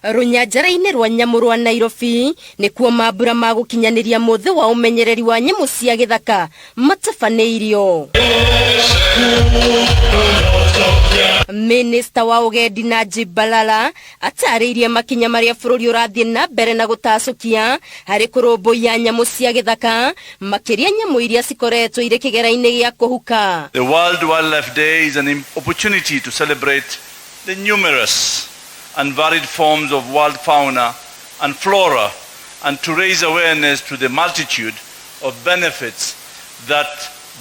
Rũnyanjara-inĩ rwa nyamũ rwa Nairobi nĩkuo mambura ma gũkinyanĩria mũthĩ wa ũmenyereri wa nyamũ cia gĩthaka matabanĩirio. Minista wa ũgendi Najib Balala atarĩirie makinya marĩa bũrũri ũrathiĩ na mbere na gũtacũkia harĩ kũrũmbũiya nyamũ cia gĩthaka, makĩria nyamũ iria cikoretwo irĩ kĩgera-inĩ gĩa kũhuka. The World Wildlife Day is an opportunity to celebrate the numerous and varied forms of wild fauna and flora and to raise awareness to the multitude of benefits that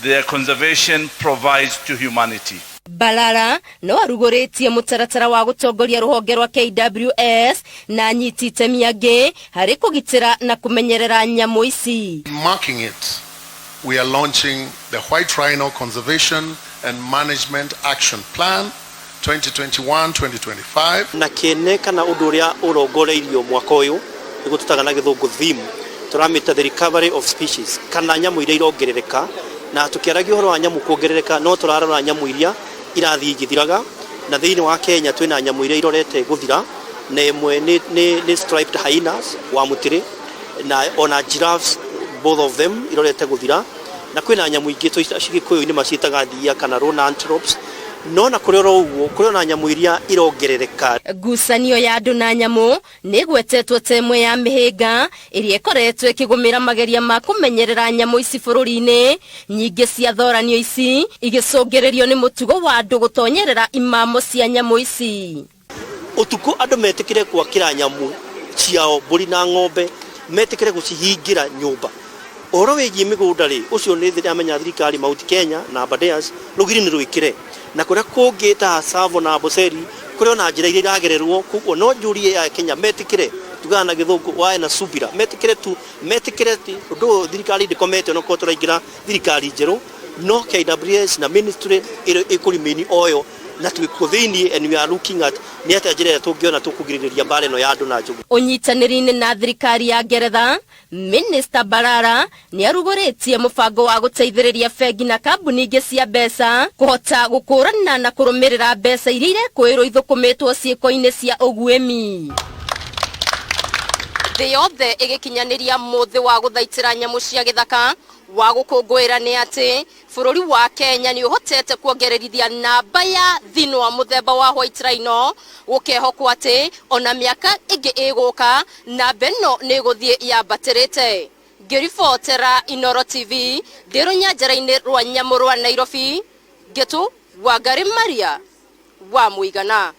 their conservation provides to humanity. Balala no arugũrĩtie mũtaratara wa gũtongoria rũhonge rwa KWS na anyiti itemi angĩ harĩ kũgitĩra na kũmenyerera nyamũ ici. Marking it, we are launching the White Rhino Conservation and Management Action Plan 2021-2025. Na kĩene kana ũndũ ũrĩa ũrongoreirio mwaka ũyũ nĩguo tũtaga na gĩthũngũ theme, tũramĩta the recovery of species, kana nyamũ iria irongerereka. Na tũkĩaragia ũhoro wa nyamũ kuongerereka, no tũrarora nyamũ iria irathiĩ igĩthiraga. Na thĩinĩ wa Kenya twĩna nyamũ iria irorete gũthira, na ĩmwe nĩ striped hyenas wa mũtĩrĩ, na ona giraffes, both of them irorete gũthira. Na kwĩna nyamũ ingĩ Gĩkũyũ-inĩ maciĩtaga thiia kana roan antelopes. No na kũrĩ oro ũguo, kũrĩ ona nyamũ iria irongerereka. Ngucanio ya andũ na nyamũ nĩ ĩgwetetwo ta ĩmwe ya mĩhĩnga ĩrĩa ĩkoretwo ĩkĩgũmĩra mageria ma kũmenyerera nyamũ ici bũrũri-inĩ. Nyingĩ cia thoranio ici igĩcũngĩrĩrio nĩ mũtugo wa andũ gũtonyerera imamo cia nyamũ ici. Ũtukũ andũ metĩkĩre gwakĩra nyamũ ciao mbũri na ng'ombe, metĩkĩre gũcihingĩra nyũmba. Ũhoro wĩgiĩ mĩgũnda rĩ, ũcio nĩ ndĩramenya thirikari Mount Kenya na Aberdares rũgiri nĩ rwĩkĩre, na kũrĩa kũngĩ ta Tsavo na Amboseli kũrĩ ona njĩra iria iragererwo. Koguo no njũrie ya Kenya metĩkĩre, tugaga na gĩthũngũ wae na subira, metĩkĩre tu, metĩkĩre ti ũndũ ũyũ thirikari ndĩkomete, onokorwo tũraingĩra thirikari njerũ, no KWS na ministry ĩkũremain oyo na twĩkuo thĩinĩ, and we are looking at nĩ atĩa njĩra ĩrĩa tũngĩona tũkũgirĩrĩria mbara ĩno ya andũ na njogu. Ũnyitanĩri-inĩ na thirikari ya Ngeretha, Minista Balala nĩ arugũrĩtie mũbango wa gũteithĩrĩria bengi na kambuni ingĩ cia mbeca kũhota gũkũrana na kũrũmĩrĩra mbeca iria irekũĩrwo ithũkũmĩtwo ciĩko-inĩ cia ũguĩmi. Thĩ yothe ĩgĩkinyanĩria mũthĩ wa gũthaitĩra nyamũ cia gĩthaka wa gũkũngũĩra nĩ atĩ bũrũri wa Kenya nĩ ũhotete kuongererithia namba ya thinwa mũthemba wa white rhino, gũkehokwo atĩ ona mĩaka ĩngĩ ĩgũka namba ĩno nĩ ĩgũthiĩ yambatĩrĩte. Ngĩribotera Inooro TV ndĩ rũnyanjara-inĩ rwa nyamũ rwa Nairobi, Ngĩtu Wangari Maria wa Mũigana.